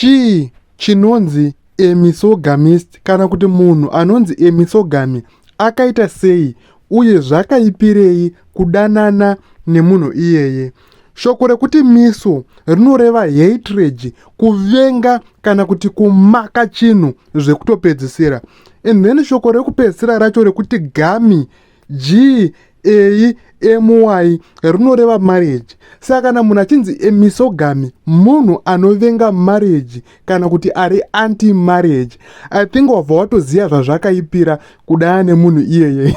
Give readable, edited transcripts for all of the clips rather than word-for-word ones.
Chii chinonzi a misogamist kana kuti munhu anonzi a misogamy akaita sei uye zvakaipirei kudanana nemunhu iyeye? Shoko rekuti miso rinoreva hatred, kuvenga kana kuti kumaka chinhu zvekutopedzisira. And then shoko rekupedzisira racho rekuti gami, G A M Y, rinoreva marriage. Saka kana munhu achinzi misogamy, munhu anovenga marriage kana kuti ari anti marriage. I think wabva watoziva zvazvakaipira kudana nemunhu iyeye.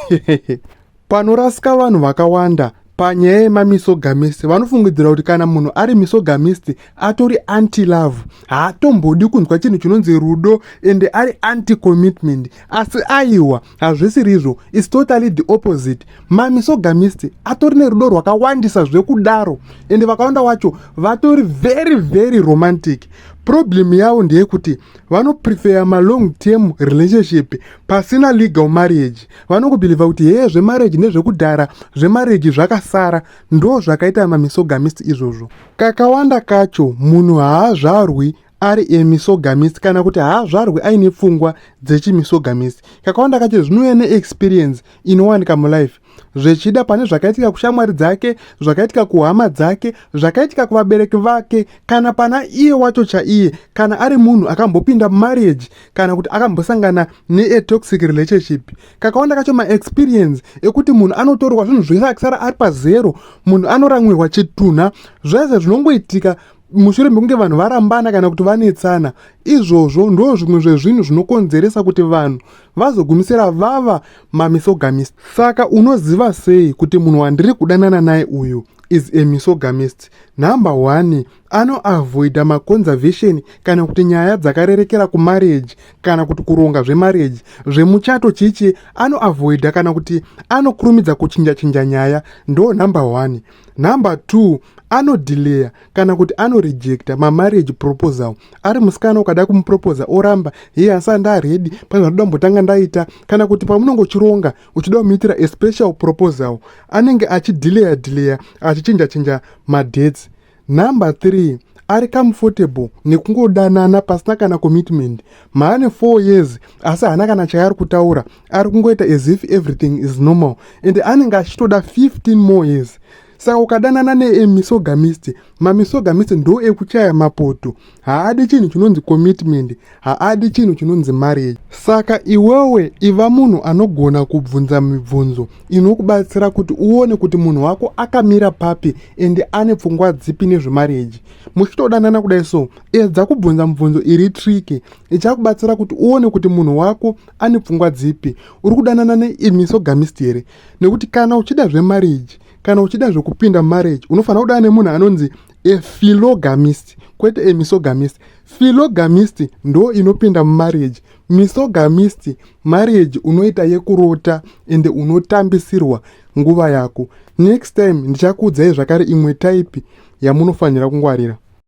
Panorasika vanhu vakawanda panyaya yemamisogamist, vanofungidzira kuti kana munhu ari misogamist atori anti love, haatombodi kunzwa chinhu chinonzi rudo ende ari anti commitment. Asi aiwa, hazvisiri izvo, is totally the opposite. Mamisogamist atori nerudo rwakawandisa zvekudaro, ende vakawanda wacho vatori very very romantic. Problem yavo ndeyekuti vanoprefer malong term relationship pasina legal marriage. Vanongobhilivha kuti heye, zvemarriage ndezvekudhara, zvemarriage zvakasara. Ndo zvakaita mamisogamist izvozvo. Kakawanda kacho munhu haazvarwi ari emisogamist kana kuti haazvarwi aine pfungwa dzechimisogamist. Kakawanda kacho zvinouya neexperience inowanika mulife, zvichida pane zvakaitika kushamwari dzake, zvakaitika kuhama dzake, zvakaitika kuvabereki vake, kana pana iye wacho chaiye, kana ari munhu akambopinda marriage kana kuti akambosangana neatoxic relationship. Kakawanda kacho maexperience ekuti munhu anotorwa zvinhu zvese akisara ari pazero, munhu anoramwirwa chitunha, zvese zvinongoitika mushure mekunge vanhu varambana kana kuti vanetsana, izvozvo ndo zvimwe zvezvinhu zvinokonzeresa kuti vanhu vazogumisira vava mamisogamist. Saka unoziva sei kuti munhu wandiri kudanana naye uyu is a misogamist? Number one, anoavoida maconversation kana kuti nyaya dzakarerekera kumarriage kana kuti kuronga zvemarriage, zvemuchato chichi. Anoavoida kana kuti anokurumidza kuchinja chinja nyaya, ndo number one. Number two, anodhileya kana kuti anorejecta mamarriage proposal. Ari musikana, ukada kumuproposa oramba, "Iye asati ndaready, pane zvandoda kumbotanga ndaita," kana kuti pamunongochironga uchida kumuitira a special proposal, anenge achidhileya dhileya, achichinja chinja madates. Number three, ari comfortable nekungodanana pasina kana commitment. Maane 4 years asi haana kana chaari kutaura, ari kungoita as if everything is normal, and anenge achitoda 15 more years. Saka ukadanana neemisogamist, mamisogamist ndo ekuchaya mapoto, haadi chinhu chinonzi commitment, haadi chinhu chinonzi marriage. Saka iwewe iva munhu anogona kubvunza mibvunzo inokubatsira kuti uone kuti munhu wako akamira papi ende ane pfungwa dzipi nezvemarriage. Muchitodanana kudai so, edza kubvunza mibvunzo iri tricky ichakubatsira kuti uone kuti munhu wako ane pfungwa dzipi. Uri kudanana neemisogamist here? Nekuti kana uchida zvemarriage, kana uchida zvekupinda marriage, unofanira kudana nemunhu anonzi ephilogamist, kwete emisogamist. Philogamist ndo inopinda mumarriage. Misogamist, marriage unoita yekurota ende unotambisirwa nguva yako. Next time ndichakuudzai zvakare imwe type yamunofanira kungwarira.